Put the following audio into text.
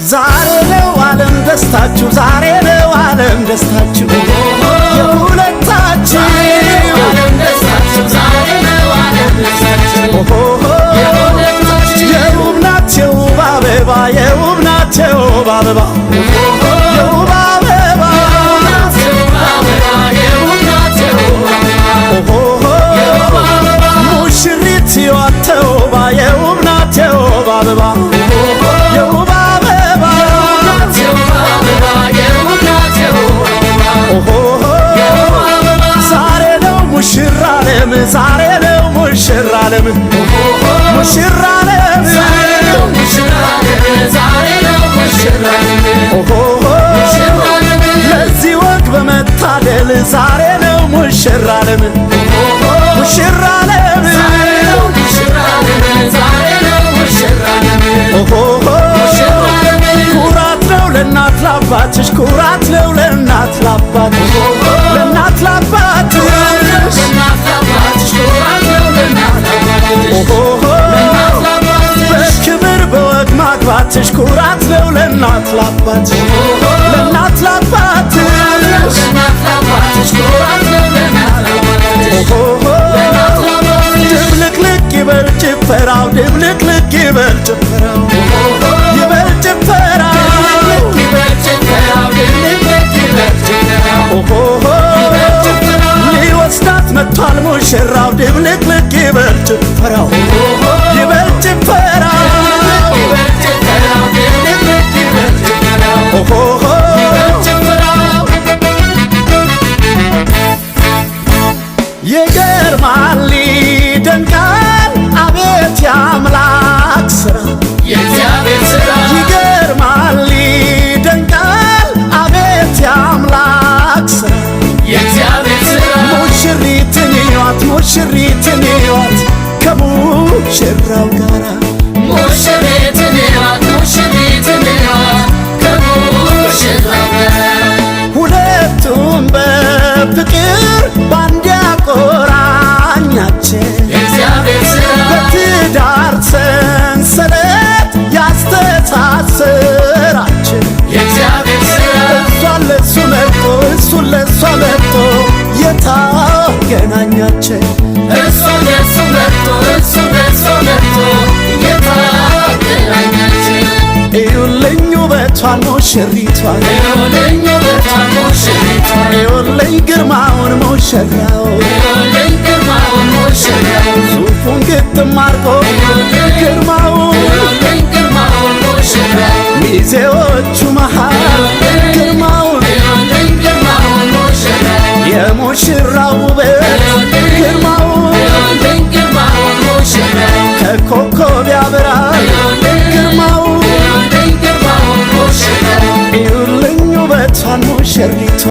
ዛሬ ነው ዓለም ደስታችሁ፣ ዛሬ ነው ዓለም ደስታችሁ የሁለታችሁ። የውብ ናት የውብ አበባ፣ የውብ ናት የውብ አበባ፣ የውብ አበባ። ሙሽሪት ሕይወት ተውባ፣ የውብ ናት የውብ አበባ፣ የውብ አበባ። ዛሬ ነው ሙሽራ ዓለም፣ ዛሬ ነው ሙሽራ ዓለም፣ ሙሽራ ዓለም። ለዚህ ወግ በመታደል ዛሬ ነው ሙሽራ ዓለም፣ ሙሽራ ዓለም። ኩራት ነው ለእናት ላባትሽ፣ ኩራት ነው ለእናት ላባትሽ፣ ለእናት ላባትሽ። በክብር በወግ ማግባትሽ ኩራት ነው ለእናት ላባትሽ፣ ለእናት ላባትሽ። ድብልቅልቅ ይበል ጭፈራው፣ ድብልቅልቅ ይበል ጭፈራው፣ ይበል ጭፈራው። ሊወስዳት መጥቷል ሙሽራው፣ ድብልቅልቅ ይበል ጭፈራው፣ ይበል ጭፈራው። ይገርማል ይደንቃል፣ አቤት የአምላክ ስራ። ይገርማል ይደንቃል፣ አቤት የአምላክ ስራ። ሙሽሪትን እዩዋት፣ ሙሽሪትን እዩዋት ከሙሽራው ጋራ። ሁለቱም በፍቅር ባንድ ያቆራኛቸው፣ በትዳር ሰንሰለት ያስተሳሰራቸው፣ እሷን ለሱ መርጦ እሱን ለሷ መርጦ የታገናኛቸው። እዩልኝ ውበቷን ሙሽሪቷን፣ እዩልኝ ግርማውን ሙሽራው፣ ሱፉን ግጥም አርጎ ግርማውን፣ ሚዜዎቹ መሃል ግርማውን፣ የሙሽራው ውበት ግርማውን ከኮከብ ያበራል ግርማውን። እዩልኝ ውበቷን ሙሽሪቷን።